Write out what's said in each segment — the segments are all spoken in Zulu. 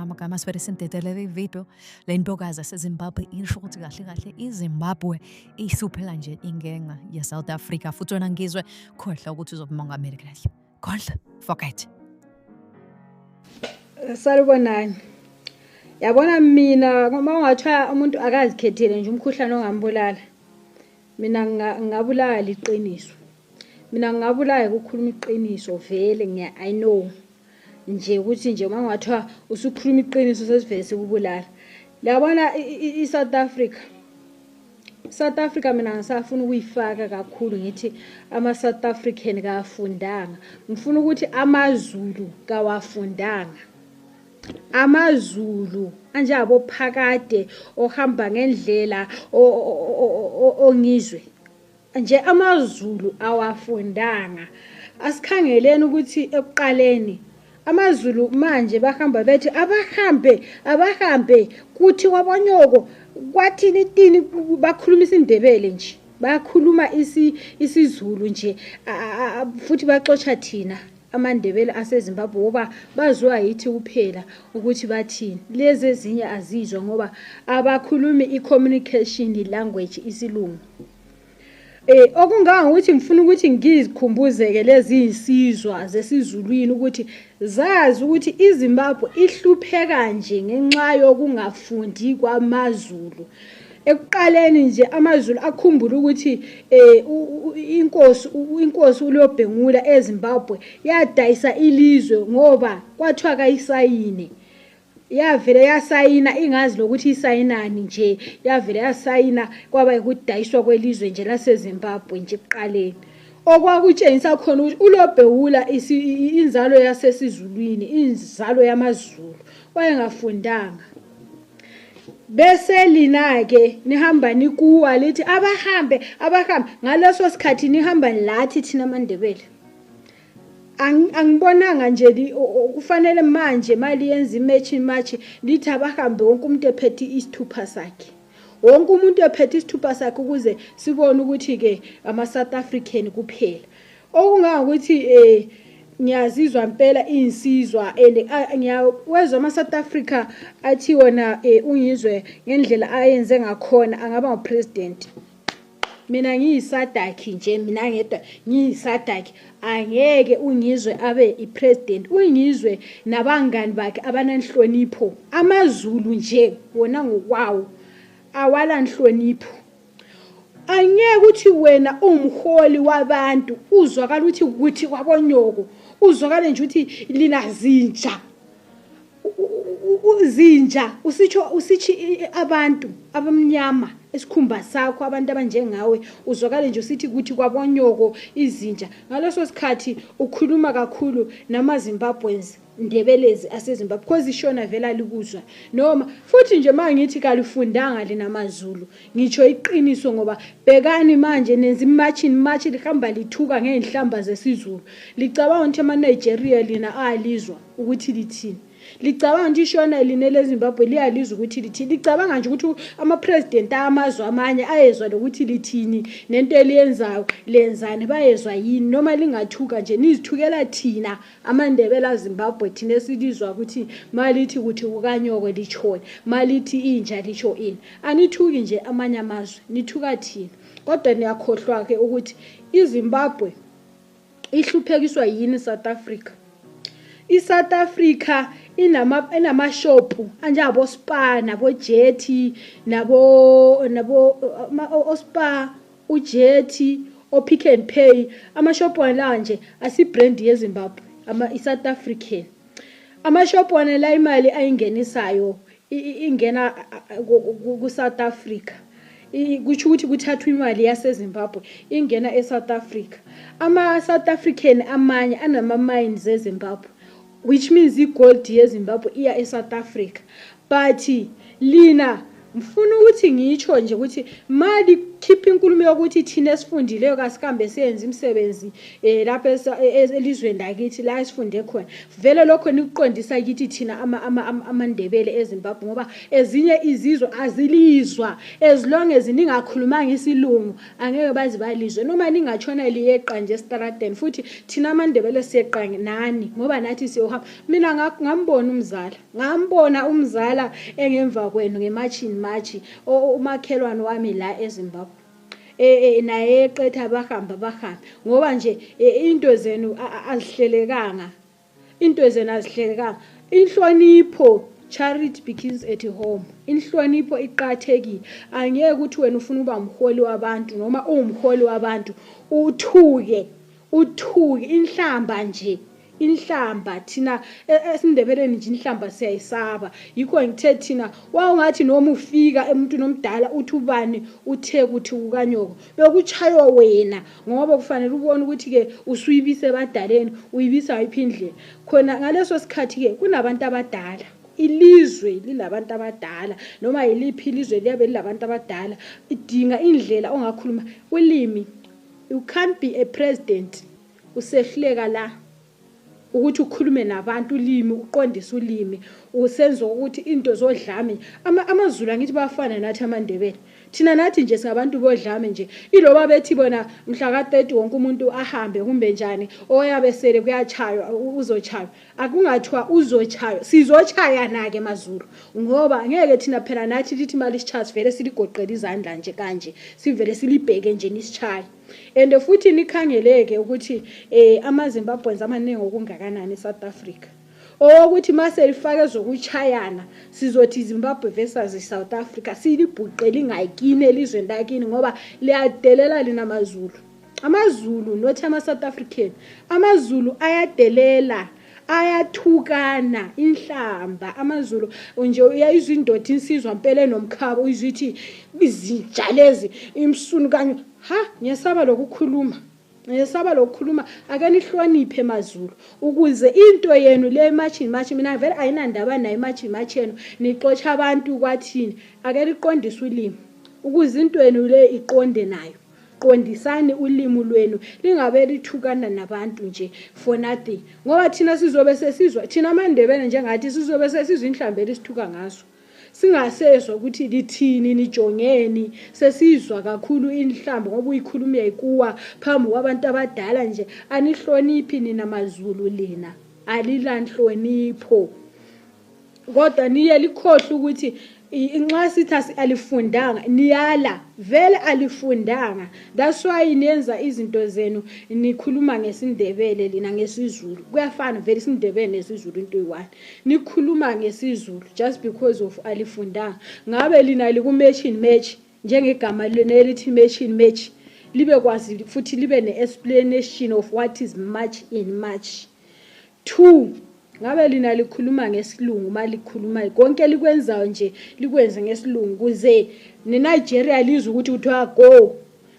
Amagama siphele ividiyo le ntokazi yaseZimbabwe isho ukuthi kahle kahle iZimbabwe ihluphela nje ingenxa ye-South Africa, futhi wena Ngizwe, khohlwa ukuthi uzoba umongameli kahle, khohlwa, forget. Salubonani. Yabona mina, uma ungathiwa umuntu akazikhethele nje umkhuhlane ongambulala, mina ngingabulala liqiniso. Mina ngingabulala ukukhuluma iqiniso vele. I know nje ukuthi nje uma ungathiwa usukhuluma iqiniso, sesivele sikubulala. Yabona i-South Africa, South Africa, mina ngisafuna ukuyifaka kakhulu, ngithi ama-South African kawafundanga. Ngifuna ukuthi amaZulu kawafundanga. AmaZulu anjengabo Phakade, ohamba ngendlela, ongizwe nje, amaZulu awafundanga. Asikhangeleni ukuthi ekuqaleni amaZulu manje bahamba bethi abahambe, abahambe, kuthi kwabonyoko kwathini tini, bakhuluma isiNdebele nje, bakhuluma isiZulu nje, futhi baxotsha thina amaNdebele aseZimbabwe, ngoba baziwa yithi kuphela ukuthi bathini. Lezi ezinye azizwa ngoba abakhulumi i-communication language, isilungu. Okungangokuthi ngifuna ukuthi ngizikhumbuzeke lezi insizwa zesiZulwini ukuthi zazi ukuthi iZimbabwe ihlupheka nje ngenxa yokungafundi kwamaZulu. Ekuqaleni nje amaZulu akhumbula ukuthi inkosi uLobhengula eZimbabwe yadayisa ilizwe ngoba kwathiwa kayisayine. Yavele yasayina ingazi lokuthi isayinani nje, yavele yasayina, kwaba ukudayiswa kwelizwe nje laseZimbabwe nje ekuqaleni. Okwakutshengisa khona ukuthi uLobhewula, inzalo yasesiZulwini, inzalo yamaZulu, wayengafundanga. Bese lina-ke nihamba nikuwa lithi abahambe, abahambe. Ngaleso sikhathi nihamba lathi thina amaNdebele. Angibonanga nje kufanele manje mali yenza i-march march, lithi abahambe, wonke umuntu ephethe isithupha sakhe, wonke umuntu ephethe isithupha sakhe, ukuze sibone ukuthi-ke ama-South African kuphela. Okungangokuthi ngiyazizwa impela iy'nsizwa and ngiyawezwa ama-South Africa athi wona ungizwe ngendlela ayenze ngakhona angaba ngu-president. Mina ngiyisadakhi nje, mina ngedwa ngiyisadakhi, angeke ungizwe abe i-president. Ungizwe nabangani bakhe abananhlonipho. AmaZulu nje wona ngokwawo awalanhlonipho. Angeke ukuthi wena uwumholi wabantu uzwakala ukuthi kwabonyoko, uzwakale nje ukuthi lina zinja, zinja, usitsho usitshi abantu abamnyama esikhumba sakho, abantu abanjengawe, uzwakale nje usithi ukuthi kwabonyoko izinja. Ngaleso sikhathi ukhuluma kakhulu nama-Zimbabweans, Ndebelezi aseZimbabwe, because ishona vele alikuzwa. Noma futhi nje uma ngithi kalifundanga lina maZulu, ngitsho iqiniso, ngoba bhekani manje nenza i-march march, lihamba lithuka ngey'nhlamba zesiZulu. Licabanga ukuthi ama-Nigeria lina alizwa ukuthi lithini? Licabanga ukuthi ishona lina eleZimbabwe liyalizwa ukuthi lithini? Licabanga nje ukuthi ama-president amazwe amanye ayezwa lokuthi lithini nento eliyenzayo lenzani, bayezwa yini? Noma lingathuka nje, nizithukela thina amaNdebele aZimbabwe, thina esilizwa ukuthi malithi kuthi kukanyoko litshoni, malithi inja litsho ini. Anithuki nje amanye amazwe, nithuka thina. Kodwa niyakhohlwa-ke ukuthi iZimbabwe ihluphekiswa yini South Africa. I-South Africa inamashopu anjengabo Spar, nabo Jet, nabo oSpar, uJet, o-Pick n Pay. Amashopu la nje asi-brand yeZimbabwe, ama i-South African. Amashopu wona la, imali ayingenisayo ingena ku-South Africa. Kusho ukuthi kuthathwa imali yaseZimbabwe ingena e-South Africa. Ama-South African amanye anama-mines eZimbabwe, which means i-gold yeZimbabwe iya e-South Africa. But lina, ngifuna ukuthi ngitsho nje ukuthi mali Ukhipha inkulumo yokuthi thina esifundileyo kasikambe siyenze imisebenzi lapha elizweni lakithi la esifunde khona. Vele lokho nikuqondisa kithi thina amaNdebele eZimbabwe, ngoba ezinye izizwe azilizwa. As long as ningakhulumanga isilungu angeke baze balizwe, noma ningatshona liyeqa nje esitaradeni. Futhi thina amaNdebele siyeqa nani, ngoba nathi siyohamba. Mina ngambona umzala, ngambona umzala engemva kwenu nge-March in March, umakhelwane wami la eZimbabwe. Naye eqetha bahamba bahambe, ngoba nje into zenu azihlelekanga, into zenu azihlelekanga. Inhlonipho, charity begins at home. Inhlonipho iqakathekile. Angeke ukuthi wena ufuna uba umholi wabantu noma uwumholi wabantu uthuke, uthuke inhlamba nje, inhlamba. Thina esiNdebeleni nje inhlamba siyayisaba. Yikho ngithe thina wawungathi noma ufika emuntwini omdala uthi ubani uthe kuthi kukanyoko, bekuchaywa wena, ngoba kufanele ubone ukuthi-ke usuyibise ebadaleni, uyibisa ngayiphi indlela. Khona ngaleso sikhathi-ke kunabantu abadala, ilizwe lilabantu abadala, noma yiliphi ilizwe liyabe lilabantu abadala. Idinga indlela ongakhuluma ulimi. You can't be a president usehluleka la ukuthi ukhulume nabantu ulimi, uqondise ulimi, usenza ukuthi into zodlame. AmaZulu angithi bayafana nathi amaNdebele. Thina nathi nje singabantu bodlame nje. Iloba bethi bona mhla ka-30 wonke umuntu ahambe kumbe njani, oyabe sele kuyachaywa, uzochaywa. Akungathiwa uzochaywa, sizochayana-ke maZulu, ngoba ngeke thina phela nathi lithi mali sitshaya sivele siligoqele izandla nje kanje, sivele silibheke nje nisitshaye. And futhi nikhangeleke ukuthi amaZimbabweans amaningi okungakanani eSouth Africa. Owokuthi mase lifake zokuchayana sizothi Zimbabwe versus South Africa, silibhuqe lingayikini elizweni lakini, ngoba liyadelela lina maZulu. AmaZulu not ama-South African, amaZulu ayadelela, ayathukana inhlamba. AmaZulu nje uyayizwa indoda insizwa mpela enomkhaba, uyizwa ithi izinja lezi imsunu kanye. Ha, ngiyesaba lokukhuluma, ngiyesaba lokukhuluma. Ake nihloniphe maZulu, ukuze into yenu le March in March, mina vele ayinandaba nayo i-March in March yenu, nixotsha abantu kwathini. Ake liqondise ulimi ukuze into yenu le iqonde nayo. Qondisani ulimi lwenu, lingabe lithukana nabantu nje for nothing, ngoba thina sizobe sesizwa, thina amaNdebele njengathi sizobe sesizwa inhlambi elisithuka ngazo, singasezwa ukuthi lithini, nijongeni. Sesizwa kakhulu inhlambi ngoba uyikhuluma uyayikuwa phambi kwabantu abadala nje. Anihloniphi nina maZulu, lina alilanhlonipho, kodwa niye likhohlwe ukuthi nxa sithi alifundanga, niyala vele alifundanga. That's why niyenza izinto zenu nikhuluma ngesiNdebele lina ngesiZulu, kuyafana vele isiNdebele nesiZulu into eyi-one. Nikhuluma ngesiZulu just because of alifundanga. Ngabe lina liku-March in March njengegama lena elithi March in March, libe kwazi futhi libe ne-explanation of what is March in March. 2, ngabe lina likhuluma ngesilungu, uma likhuluma konke likwenzayo nje likwenze ngesilungu, kuze neNigeria lizwe ukuthi kuthiwa go,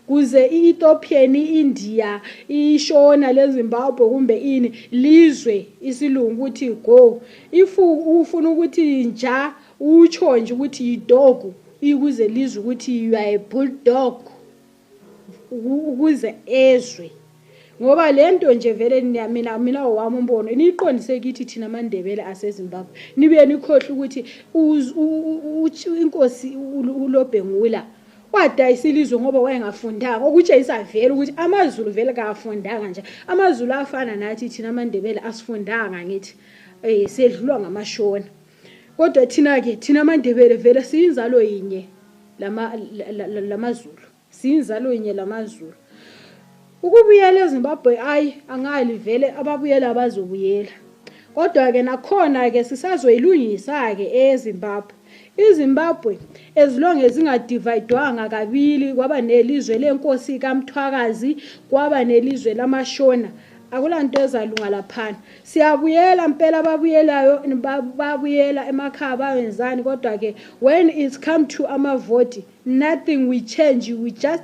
kuze i-Ethiopian, i-India, ishona leZimbabwe kumbe ini lizwe isilungu ukuthi go. If ufuna ukuthi nja utsho nje ukuthi yi-dog, ukuze lizwe ukuthi you are a bulldog, ukuze ezwe. Ngoba lento nje vele mina owami umbono niyiqondise kithi thina amaNdebele aseZimbabwe, nibuye nikhohle ukuthi inkosi uLobhengula wadayisa ilizwe ngoba wayengafundanga, okutshengisa vele ukuthi amaZulu vele kawafundanga nje. AmaZulu afana nathi thina amaNdebele asifundanga, ngithi sedlulwa ngamashona. Kodwa thina-ke thina amaNdebele vele siyinzalo yinye lamaZulu, siyinzalo yinye lamaZulu. Ukubuyela eZimbabwe ayi angali vele, ababuyela bazobuyela. Kodwa-ke nakhona-ke sisazoyilungisa-ke eZimbabwe. IZimbabwe as long as ingadivayidwanga kabili, kwaba nelizwe lenkosi kaMthwakazi, kwaba nelizwe lamashona, akulanto ezalunga laphana. Siyabuyela mpela, ababuyelayo babuyela emakhaya bayenzani, kodwa-ke when it come to amavoti nothing we change, we just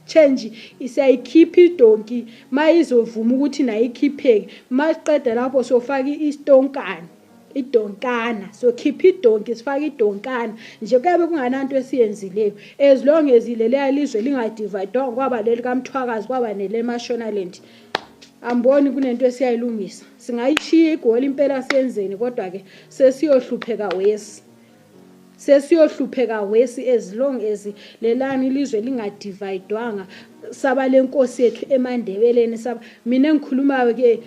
change. Siyayikhipha idonki mayizovuma ukuthi nayo ikhipheke, masiqeda lapho siyofaka istonkane. Idonkana, sokhipha idonki sifake idonkana nje, kuyabe kungananto esiyenzileyo as long as leliya lizwe lingadivayidwanga kwaba leli kaMthwakazi kwaba neleMashonaland. Amboni kunento esiyayilungisa, singayishiya iGoli impela senzeni, kodwa-ke sesiyohlupheka wesi, sesiyohlupheka wesi as long as lelani ilizwe lingadivayidwanga saba lenkosi yethu emaNdebeleni. Saba mina engikhulumayo ke.